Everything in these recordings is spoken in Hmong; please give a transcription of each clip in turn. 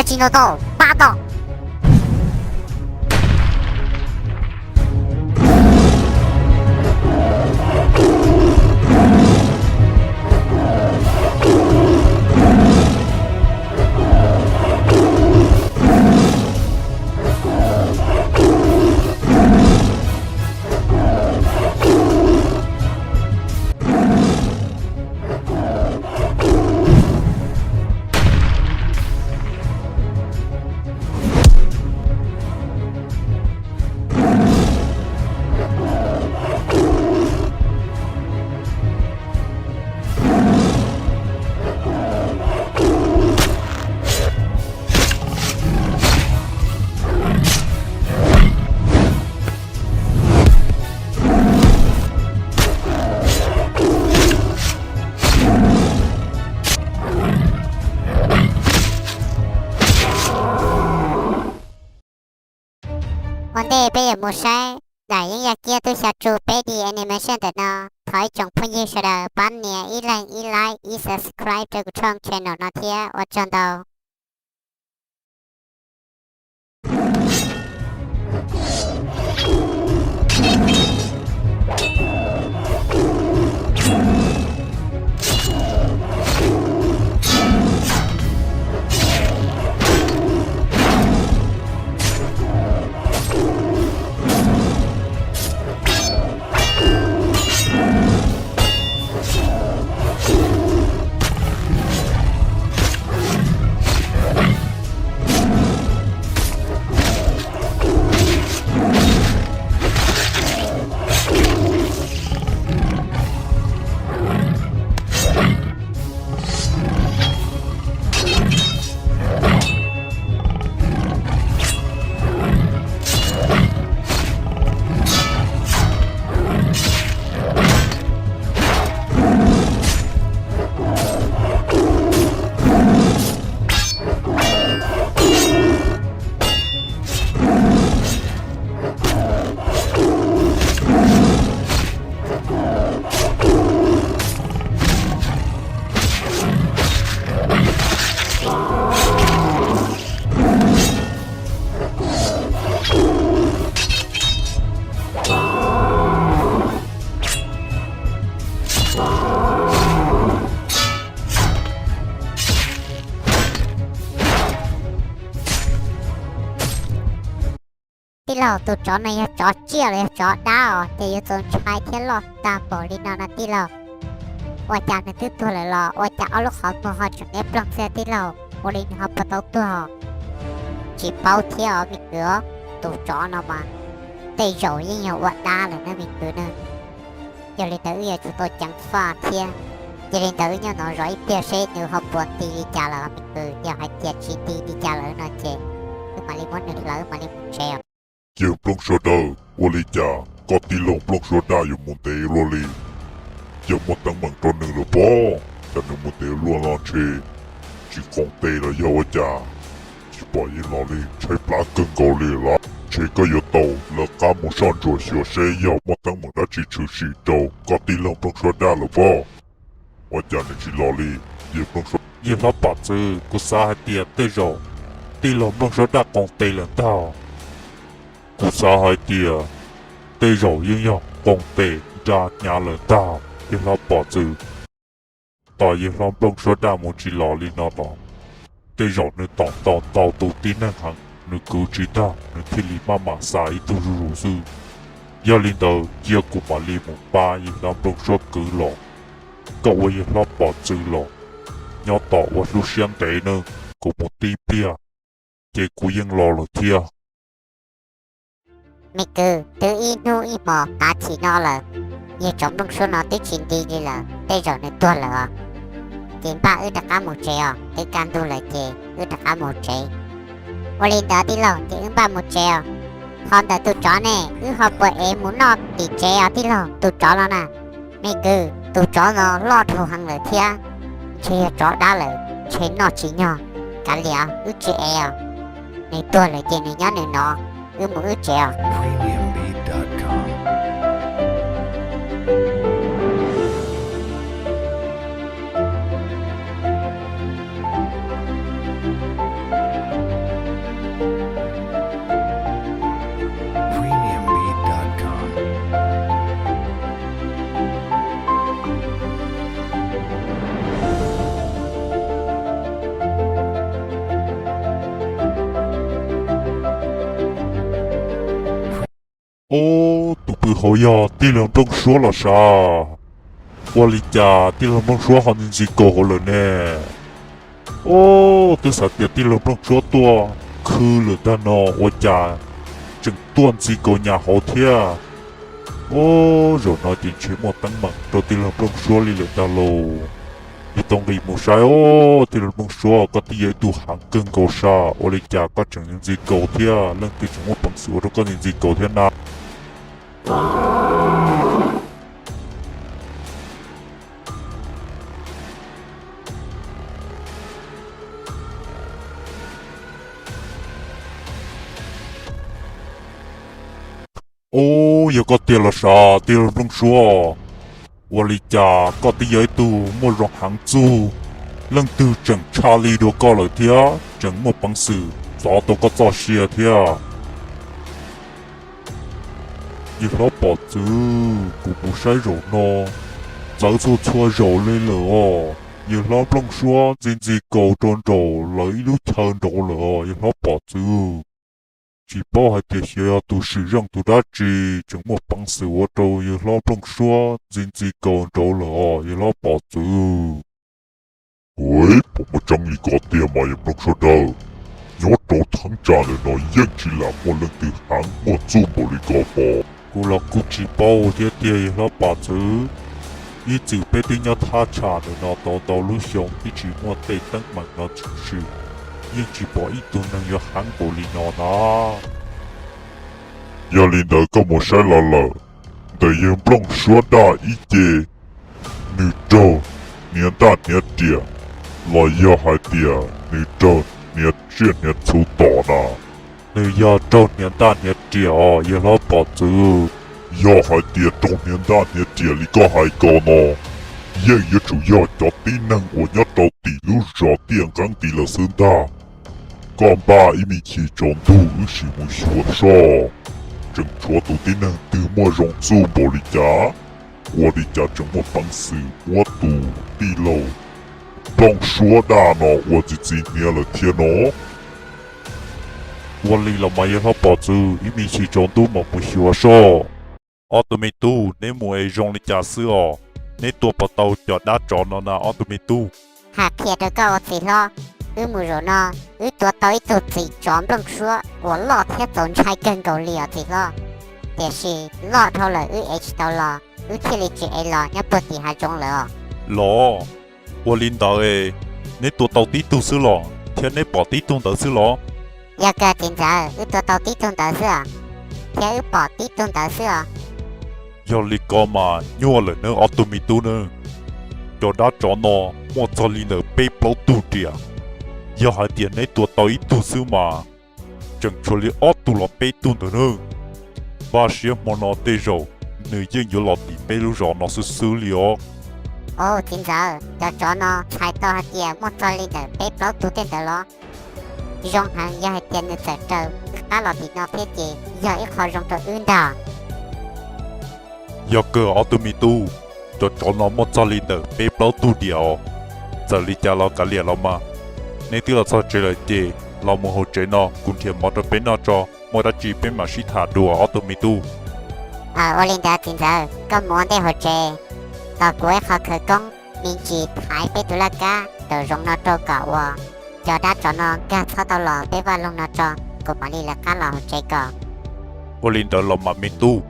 Tsis ntaus tau, pab tau. Ua ntej peb yuav mus saib daim yeeb yaj kiab tub xya tsu peb D animation ntawm no, thov ib tsoom phooj ywg sawv daws pab nias ib leeg ib like ib subscribe rau kuv tshooj channel no thiab ua tsaug ntau. Tij laug, tus tsov no yog tsov tsiaj los yog tsov dab os, ces yuav txaus ntshai thiab loj tag npaum li no na tij laug. Ua cas nws twb tuag lawm los ua cas ob lub qhov muag ho tseem liab ploog xwb tij laug? Ua li nws ho puas tau tuag? Tsis paub thiab os me kwv. Tus tsov no mas tej zaum yeej yog ua dab lawm na me kwv na. Yog li ntawd wb yuav tsum tau ceev faj thiab. Yog li ntawd wb nyob no zov ib pliag seb nws ho puas nti li cas lawm me kwv. Yog hais tias tsis nti li cas lawm no ces wb mam li muab nws hlawv mam li mus tsev os. Yawg Nplooj Suab Dawb, ua li cas koj tij laug Nplooj Suab Daj yuav mus ntev luaj li? Yog muaj teeb meem rau nws lawm pob? Cas nws mus ntev luaj no ntshe tsis qoom tes los yog ua cas? Tsis pom yeej los li, tshaib plab kawg nkaus li lawm. Ntshe koj yuav tau lawv qab mus soj ntsuam xyuas seb yog muaj teeb meem dab tsi tshwm sim rau koj tij laug Nplooj Suab Daj lawm pob. Ua cas nws tsis los li? Yawg Nplooj Suab, yawg hlob Pom Txwv, kuv xav hais tias tej zaum tij laug Nplooj Suab Daj qoom tes lawm ntag. Kuv xav hais tias tej zaum yeej yog qoom tes nra hnyav lawm ntag yawg hlob Pom Txwv. Tos yawg hlob Nplooj Suab Daj mus tsis los li no los tej zaum nws tom ntau ntau tus tib neeg heev, nws kwv tsis tag nws thiaj li maj mam xa ib tug zuj zus xwb. Yog li ntawd cia kuv mam li mus pab yawg hlob Nplooj Suab kwv los. Koj ua yawg hlob Pom Txwv los nyob tos ua lub siab ntev nawb, kuv mus tib pliag ces kuv yeej los lawm thiab. Me kwv, twb ib hnub ib hmos tav chim no lawm, yawg tsov Nplooj Suab no twb tsis nti li lawm, tej zaum nws tuag lawm os. Ces npaj wb rov qab mus tsev os, twb kaj ntug lawm ces wb rov qab mus tsev. Ua li ntawd tij laug ces wb npaj mus tsev os. Ho ntawm tus tsov ne, wb ho puas ev mus noj tim tsev os tij laug, tus tsov no na? Me kwv, tus tsov no loj dhau heev lawm thiab, ntshe yog tsov dab lawm, ntshe noj tsis nyog. Kav liam, wb tsis ev os. Nws tuag lawm ces nws nyob nws no, wb mus wb tsev os. Ob, tus pw hauv yog tij laug Nplooj Suab los sav? Ua li cas tij laug Nplooj Suab ho ntxi ntxi kaus hauv lawm ne? Ob, twb xav tias tij laug Nplooj Suab tuaj khw lawm tag no ua cas tseem tuaj ntxi kaus nyas hauv thiab. Ob, zaum no ces ntshe muaj teeb meem rau tij laug Nplooj Suab li lawm tag lauj. Yuav tau nqis mus saib os. Tij laug Nplooj Suab, koj twb yog ib tug heev kawg nkaus sav, ua li cas koj tseem ntxi kaus thiab? Leej twg tseem muaj peev xwm ua rau koj ntxi ntxi kaus thiab na? Ob, yog koj tiag los sav tij laug Nplooj Suab? Ua li cas koj twb yog ib tug muaj zoo heev txuj, leej twg tseem tshaj li dua koj lawm thiab tseem muaj peev xwm txov tau koj txoj sia thiab? Yawg hlob Pom Txwv, kuv mus saib zaum no txawv txhua txhua zaus li lawm os. Yawg hlob Nplooj Suab ntxi ntxi kaus rau nraum lawv ib lub chaw nraud lawm os yawg hlob Pom Txwv. Tsis paub hais tias xyov yog tus swm zeej tus dab tsi tseem muaj peev xwm ua rau yawg hlob Nplooj Suab ntxi ntxi kaus nraud lawm os yawg hlob Pom Txwv. Ua, puas muaj tseeb li ko tiag mas yawg Nplooj Suab dawb? Nyob rau thaj tsam ntawm no yeej tsis lam muaj leej twg heev muaj txuj npaum li ko pom. Kuv los kuj tsis paub thiab tiag yawg hlob Pom Txwv. Ib txwm peb twb nyob thaj tsam ntawm no tau ntau lub xyoo twb tsis muaj tej teeb meem no tshwm sim, yeej tsis pom ib tug neeg yuav heev npaum li no na. Yog li ntawd koj mus saib los lawm, ntawm yawg Nplooj Suab daj ib ce, nws raug hniav ntaj hniav riam los yog hais tias nws raug hniav tsiaj hniav txhu tom na? Nws yog raug hniav ntaj hniav riam os yawg hlob Pom Txwv. Yog hais tias raug hniav ntaj hniav riam li koj hais ko no, yeej yuav tsum yog cov tib neeg uas nyob rau tim lub zos Tiaj Nqeeb tid lawm xwb ntag. Koj npaj ib me chim tsaus ntuj wb sim mus xyuas soj, tseem tshuav tus tib neeg twg muaj zoo txuj npaum li cas, ua li cas tseem muaj peev xwm muab tus tij laug Nplooj Suab daj no ua txi txiv hniav lawm thiab no. Ua li los mas yawg hlob Pom Txwv, ib me chim tsaus ntuj mam mus xyuas soj. Ob tug me tub, neb mus es zoo li cas xwb os? Neb tua puas tau cov dab tsov no na ob tug me tub? Hais qhia rau koj ua txiv hlob, wb mus zaum no, wb tua tau ib tug txiv tsov Nplooj Suab uas loj thiab txaus ntshai kawg nkaus li os txiv hlob. Tiam sis loj dhau lawm wb ev tsis tau los, wb thiaj li tsis ev los nyob puag tim hav zoov lawm os. Los, ua li ntawd es, neb tua tau tib tug xwb los thiab neb pom tib tug ntawd xwb los? Yog kawg txiv ntxawm, wb tua tau tib tug ntawd xwb os, thiab wb pom tib tug ntawd xwb os. Yog li ko mas nyuaj lawm nawb ob tug me tub nawb. Cov dab tsov no muaj txog li ntawm peb plaub tug riam. Yog hais tias neb tua tau ib tug xwb mas, tseem tshuav li ob tug los peb tug ntawd nawb. Npaj siab hmo no tej zaum nws yeej yuav los tim peb lub zos no xwb xwb li os. Au txiv ntxawm, cov tsov no txhais tau hais tias muaj txog li ntawm peb plaub tug tej ntawd los? Zoo heev, yog hais tias nws txawm raws wb qab los tim no thiab ces yog ib qho zoo rau wb ntag. Yog kawg ob tug me tub, cov tsov no muaj txog li ntawm peb plaub tug riam os. Txawm li cas los kav liam los mas, neb twb los txog tsev lawm ces los mus hauv tsev no kuv nrhiav mov rau peb noj tso, muaj dab tsi peb mam sib tham dua ob tug me tub. Ua li ntawd txiv ntxawm, koj mus ua ntej hauv tsev, tos kuv ib qho khawv koob me ntsis thaiv peb tus laj kab nraum zoov no rau kom uas cov dab tsov no nkag txhob tau los peb vaj loog no tso, kuv mam li lawv qab los hauv tsev ko. Ua li ntawd los mas me tub.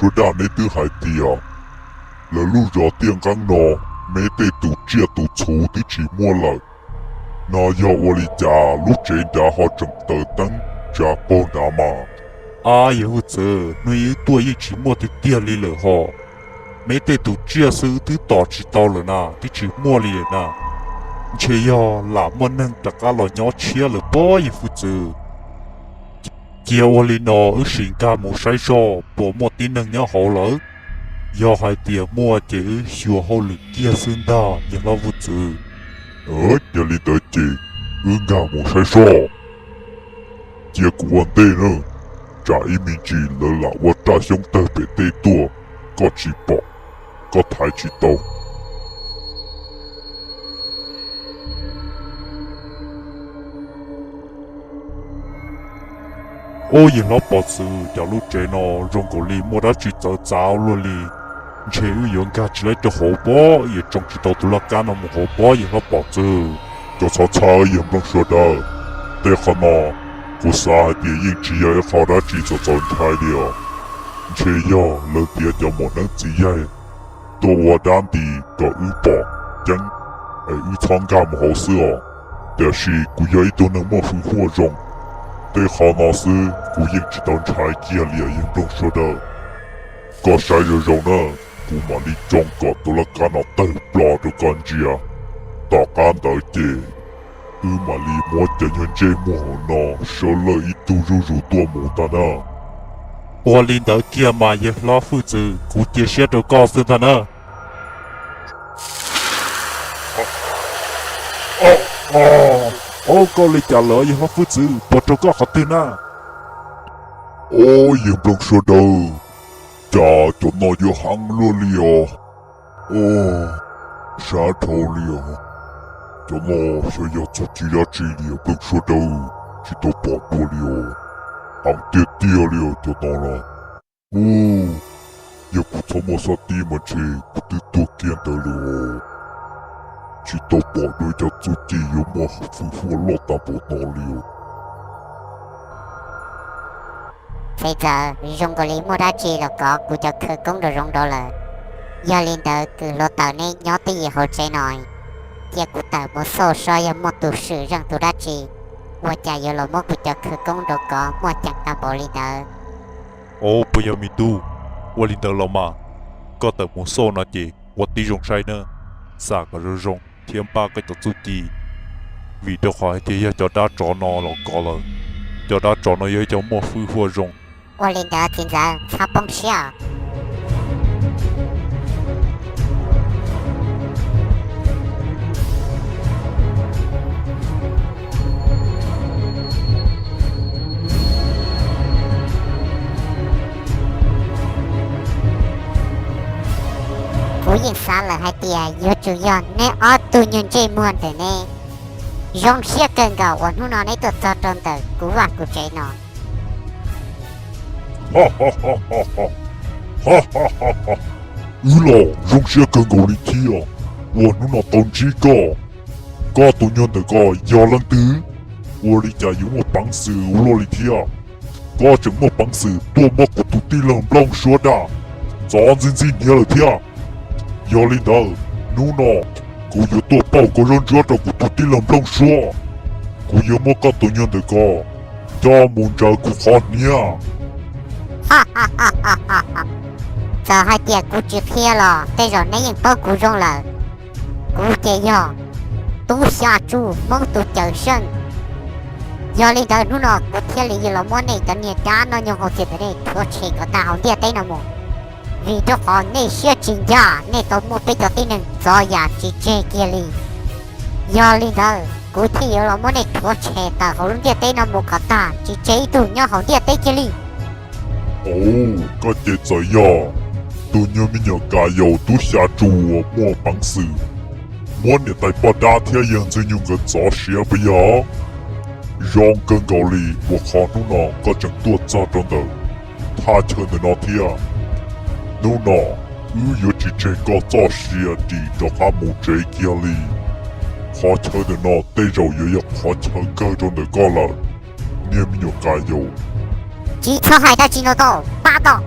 Suav Daj, neb twb hais tias lawv lub zos Tiaj Nqeeb no, neb tej tus tsiaj tus txhu twb tsis muaj lawm, no yog ua li cas lub tsev nrad ho tseem taws teeb tsav pog nrad mas? Ab, yawg hwj txwv, hnub ib tuaj yeej tsis muaj tiag tiag li lawm hos. Neb tej tus tsiaj xwb twb tom tsis tau lawm na, twb tsis muaj li lawm na. Ntshe yog lam muaj neeg rov qab los nyob tshiab lawm pob, yawg hwj txwv. Cia ua li no, wb sim nkag mus saib zoj puas muaj tib neeg nyob hauv lawm. Yog hais tias muaj ces wb xyuas hauj lwm kiag xwb ntag, yawg hlob hwj txwv. Yog li ntawd ces wb nkag mus saib zoj. Cia kuv ua ntej na, tsam ib me ntsis lawv lam ua raj xyoob tawg pem tej tuaj, koj tsis pom, koj thaiv tsis tau. Ub, yawg hlob pov txwv, cas lub tsev no zoo nkaus li muaj dab tsi txawv txav luaj li. Ntshe wb yuav nkag tsis laib rau hauv pob, yuav tsoo tsis tau tus laj kab no mus hauv pob, yawg hlob pov txwv. Cov txhob txhawj, yawg nplooj suav dawb, tej qhov no kuv xav hais tias yeej tsis yog ib qho dab tsi txaus ntshai li os. Ntshe yog lawv tiav cov mom neeb txiv yaig tuaj ua dab nti kom wb pom ceeb es wb txhob nkag mus hauv xwb os. Tiam sis kuv yog ib tug neeg muaj hwj huaj zoo, tej qhov no xwb kuv yeej tsis tau ntshai kiag li os, yawg nplooj suav dawb. Koj saib zoo zoo na, kuv mam li tsoo kom tus laj kab no tawg plo rau koj ntsia. Tom qab ntawd ces wb mam li muab cov nyuag ntsej muag hauv no sawv lawj ib tug zuj zus tuaj mus ntag na. Ua li ntawd kiag mas yawg hlob hwj txwv, kuv cia siab rau koj xwb ntag na. Ob, koj li cas lawm yawg hlob hwj txwv, puas raug koj qhov twg na? Ob, yawg nplooj suav dawb, cas cov no yuav heev luaj li os. Ob, sab dhau li os. Cov no xyov yog txuj ci dab tsi li os nplooj suav dawb, tsis tau pom dua li os. Heev tiag tiag li os cov no na. Ub, yog kuv txhob muaj xob tib mas ntshe kuv twb tuag kiag ntawd lawm os. Tsis tau pom dua cov txuj ci yuav muaj hwj huaj loj tag npaum no li os. Txhais txawm zoo nkaus li muaj dab tsi los kov kuv cov khawv koob nraum zoov nraud lawm. Yog li ntawd kws hluav taws neb nyob twj ywm hauv tsev no, cia kuv tawm mus xauj saib yog muaj tus swm zeej tus dab tsi, ua cas yuav los muab kuv cov khawv koob nraud kov muaj ceem tag npaum li ntawd. Ob, puas yog me tub, ua li ntawd los mas, koj tawm mus xauj no ces ua tib zoo saib nawb, xam kom zoo zoo thiab npaj koj cov txuj ci, vim rau qhov hais tias yog cov dab tsov no los kov lawm, cov dab tsov no yog ib cov muaj hwj huaj zoo. Ua li ntawd txiv ntxawm txhob poob siab. Kuv yeej xav lawm hais tias yuav tsum yog neb ob tug nyuag ntsej muag ntawm ne zoo siab kawg nkaus uas hnub no neb tuaj txog rau ntawm kuv vaj kuv tsev no. Wb los zoo siab kawg nkaus li thiab uas hnub no tau ntsib koj. Koj tus nyuag ntawm ko yog leej twg? Ua li cas yuav muaj peev xwm ua luaj li thiab? Koj tseem muaj peev xwm tuaj muab kuv tus tij laug Nplooj Suav Daj ntxov ntxig ntxig hniav lawm thiab. Yog li ntawd, hnub no kuv yuav tuaj pauj koj zaub ntsuab rau kuv tus tij laug Nplooj Suav. Kuv yuav muab koj tus nyuag ntawm ko coj mus ntsaws kuv qhov hniav. Txawm hais tias kuv tsis qhia los tej zaum neb yeej paub kuv zoo lawm. Kuv ces yog Tub Xya Tsu, Hmoob tus cawm seej. Yog li ntawd hnub no kuv thiaj li yuav los muab nej cov niag dab noj nyoog haus txias ntawm nej rhuav tshem kom tag hauv ntiaj teb no mus, vim rau qhov nej siab tsis ncaj, nej tau muab peb cov tib neeg ntxov yam tsis tseg kiag li. Yog li ntawd kuv thiaj yuav los muab nej rhuav tshem tawm hauv lub ntiaj teb no mus kom tag, tsis tseg ib tug nyob hauv ntiaj teb kiag li. Au, koj ces txawm yog tus nyuag me nyuam kas yaus Tub Xya Tsu uas muaj peev xwm muab niam tais poj dab thiab yawg Ntxwg Nyoog nkawd ntxov siav puas yog? Zoo kawg nkaus li uas qhov hnub no koj tseem tuaj txog rau ntawm thaj chaw ntawm no thiab. Hnub no wb yuav tsis tseg koj txoj sia dim rov qab mus tsev kiag li. Qhov chaw ntawm no tej zaum yuav yog qhov chaw kawg rau ntawm koj lawm, niag me nyuam kas yaus. Tsis txhob hais dab tsi no tau pab tau.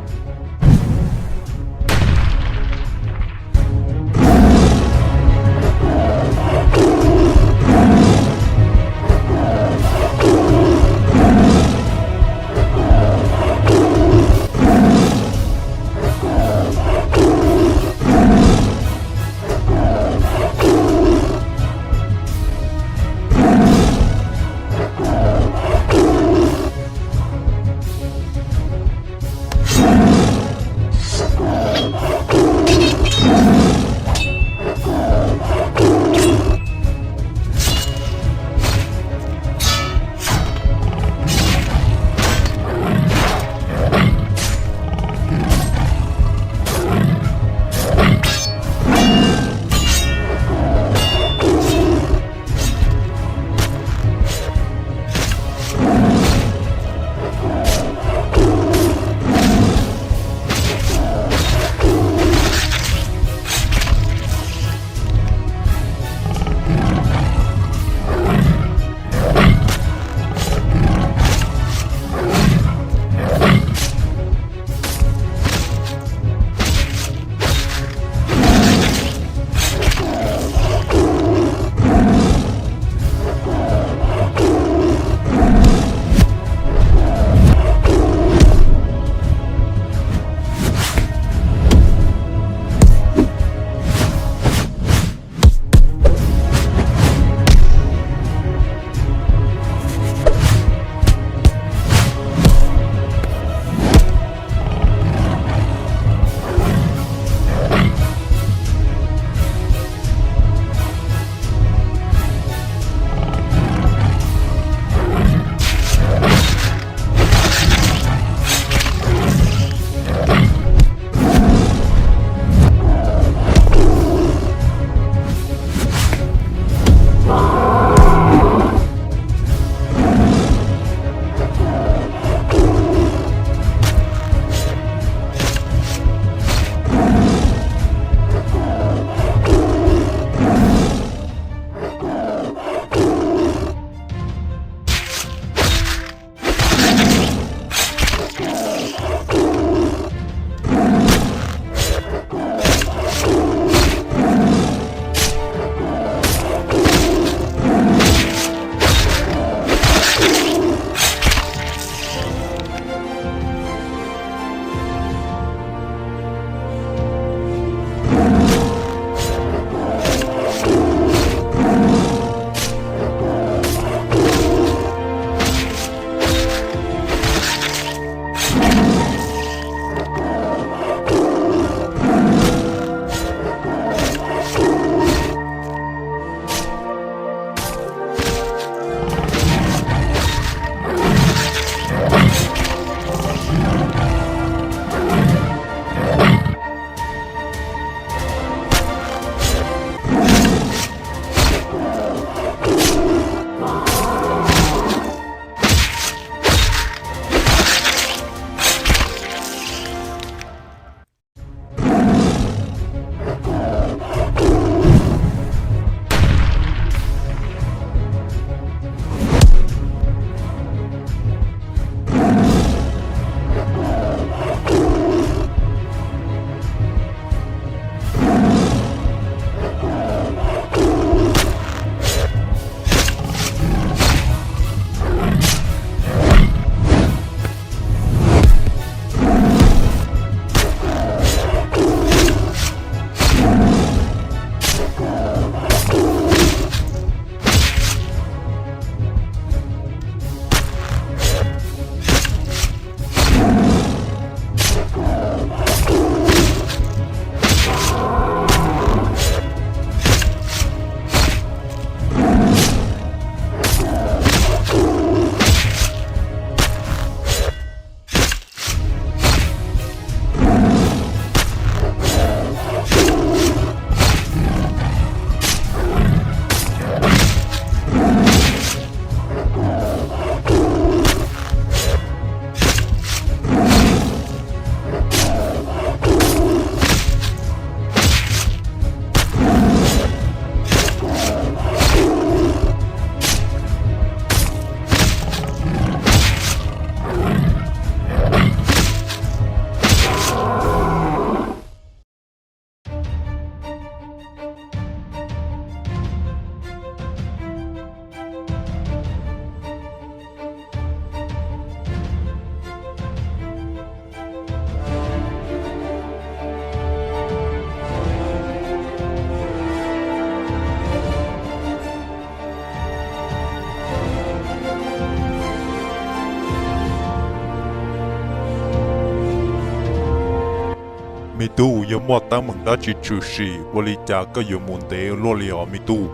yuav muaj teeb meem dab tsi tshwm sim, ua li cas koj yuav mus ntev luaj li os me tub?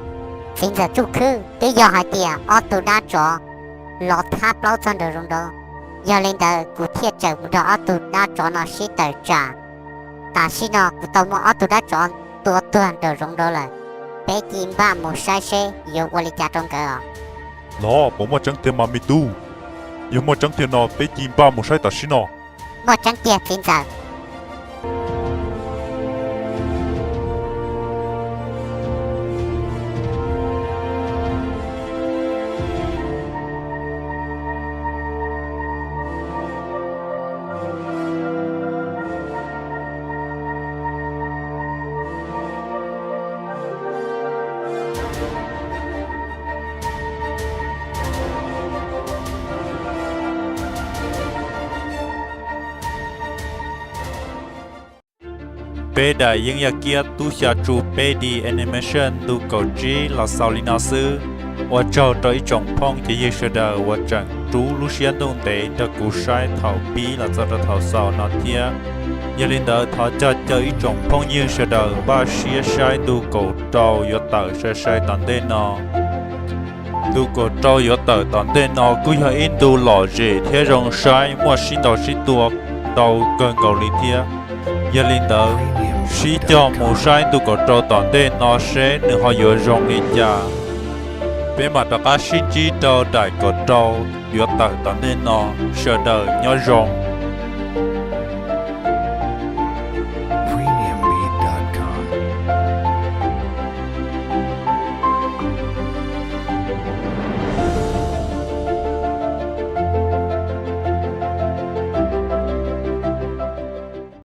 Txiv ntxawm Tsuj Khwb, twb yog hais tias ob tug dab tsov los thab plaub txog nraum zoov nraud, yog li ntawd kuv thiaj tseem mus nrog ob tug dab tsov no sib tawm tsam. Tam sim no kuv tau muab ob tug dab tsov tua tuag nraum zoov nraud lawm, peb cia npaj mus saib seb yuav ua li cas rau nkawd os. No puas muaj tseeb tiag mas me tub? Yog muaj tseeb tiag no peb cia npaj mus saib tam sim no. Muaj tseeb tiag txiv ntxawm. Peb daim yeeb yaj kiab tub xya tsu peb D animation ntu kaum tsib los xaus li no xwb. Ua tsaug rau ib tsoom phooj ywg sawv daws uas tseem rub lub siab ntuj ntev nrog kuv saib thaum pib los txog rau thaum xaus no thiab. Yog li ntawd thov caw ib tsoom phooj ywg sawv daws npaj siab saib ntu kaum rau yuav tawm sai sai tom ntej no. Ntu kaum rau yuav tawm tom ntej no kuj yog ib ntu lom zem thiab zoo saib, muaj sib ntaus sib tua ntau kawg nkaus li thiab. Yog li ntawd, sib cog mus saib ntu kaum rau tom ntej no seb nws ho yuav zoo li cas. Peb mam rov qab sib ntsib rau daim kaum rau yuav tawm tom ntej no. Sawv daws nyob zoo.